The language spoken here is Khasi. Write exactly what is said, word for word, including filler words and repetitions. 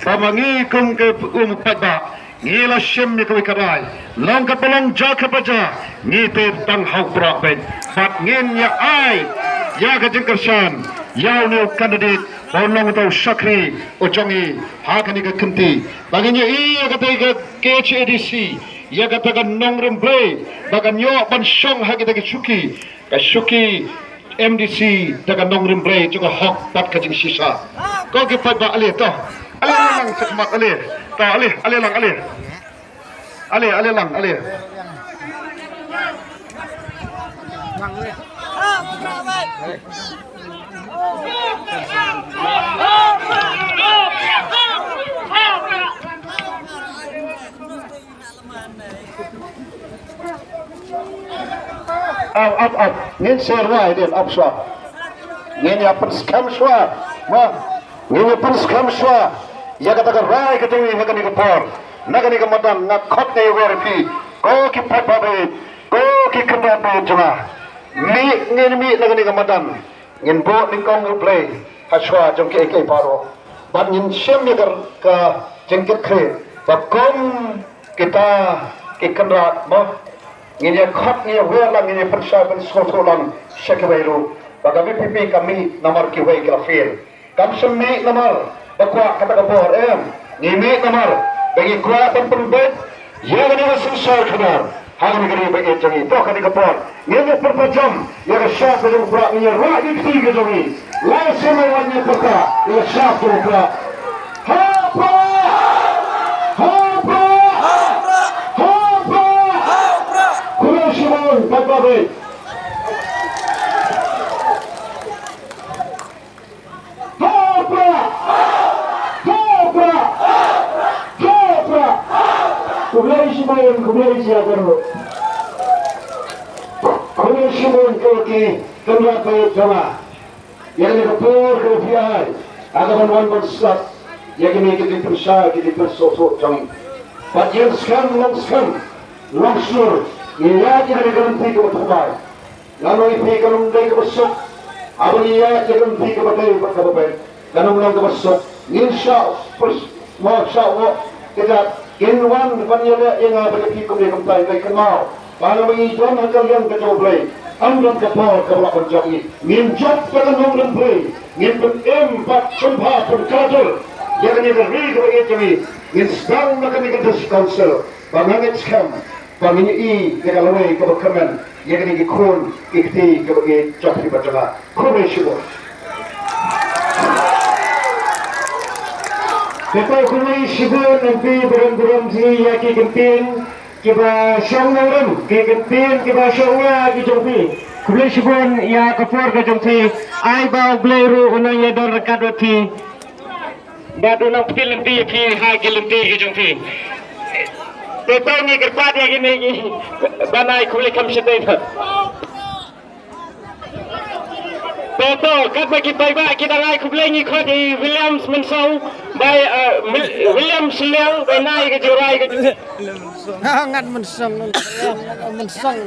Kaba ngi kum ki um paidbah ngi la shim ïa kawei ka rai, long kaba long ja kaba ja, ngi te tang ha u Prah beit. Bad ngin ïa ai ïa ka jingkyrshan ïa une u candidate ba un long uta u shakri u jong ngi ha kane ka kynti. Ba ngin ïa i ïa kata ka K H A D C, ïa kata ka nongrim Blei ba kan ïoh ban shong ha kita ki shuki, ka shuki M D C da ka nongrim Blei jong ka hok bad ka jingshisha. Ko ki paidbah, ale to, ale lang shakhmat, ale to, ale, ale lang, ale, ale, ale lang, ale. Ap, ap, ap. Ngin sa rwai dien ap shuwa. Ngin ïa pynskhem shuwa. Mo. Ngin ïa pynskhem shuwa ïa kata ka rai ka jong ngi ha kane ka por. Na kane ka madan nga khot, nga ïawer ïa phi, ko ki paidbah baieit, ko ki kynrad baieit jong nga. Mih, ngin mih na kane ka madan. Ngin buh nyngkong ïa U Blei ha shuwa jong kiei kiei baroh. Bad ngin shim ïa ka, ka jingkitkhlieh ba kum kita ki kynrad mo, ngin ïa khot, ngin ïa wer lang, ngin ïa pynshai pynsngewthuh lang sha kiwei ruh ba ka V P P ka mih namar kiwei ki la fail. Kam shym mih namar ba kwah kata ka bor, em. Ngi mih namar ba ngi kwah ban pynbeit ïa kane ka synshar khadar ha kane ka ri ba ïeit jong ngi. To, kane ka por ngin ïa pyrshah jam ïa ka shap ka jong U Prah, ngin ïa rah ïa ki kti ka jong ngi. Lai sien lai wan, ngin ïa pyrshah ïa ka shap ka jong U Prah. Ha Prah! Ha Prah! Ha Prah! Khublei shibun, bye bye. Ha Prah! Ha Prah! Ha Prah! Khublei shibun, khublei shibun. Khublei shibun ko ki kynrad baieit jong nga. Ïa kane ka por kaba phi ai ha ka ban wan ban sngap ïa kine ki jingpynshai, ki jingpynsngewthuh jong ngi. Bad ïeng skhem, long skhem, long shlur, ngi ïaid ïa kane ka lynti kaba thymmai. Nga ong ïa phi, kan ym dei kaba suk haba ngi ïaid ïa ka lynti kaba dei bad kaba beit. Kan ym long kaba suk. Ngin shah pyrsh-, mo, shah wok kjat. Kin wan ban ïaleh ïa nga bad ïa phi kumne kumtai, ngi kynmaw ba haba ngi don ha ka liang ka jong U Blei, ym don ka por kaba lah ban jop ïa ngi. Ngin jop da ka nongrim Blei, ngin pynim bad pynbha pynkajor ïa kane ka ri kaba ïeit jong ngi. Ngin sdang na kane ka District Council ba nga ngeit skhem ba ngin ïohi ïa ka lawei kaba kyrmen ïa kine ki khun ki kti kiba ïeit jong phi bad jong nga. Khublei shibun. Te to, khublei shibun, em, phi burom burom jingïa ki kyntien kiba shong nongrim, ki kyntien kiba shong ïa ki jong phi. Khublei shibun ïa ka por ka jong phi. Ai ba U Blei ruh u nang ïa don ryngkat bad phi. Bad u nang pynlynti ïa phi ha ki lynti ki jong phi. Te to ngi kyrpad ïa kine ngi ban ai khublei kham shatei. Te to katba ki paidbah ki dang ai khublei ngi khot ïa i Williams Mynsong, bai, eh, Mil-, Williams Liang, bai nai ka jingrwai ka jong. Ah, Ngat Mynsong. Mynsong.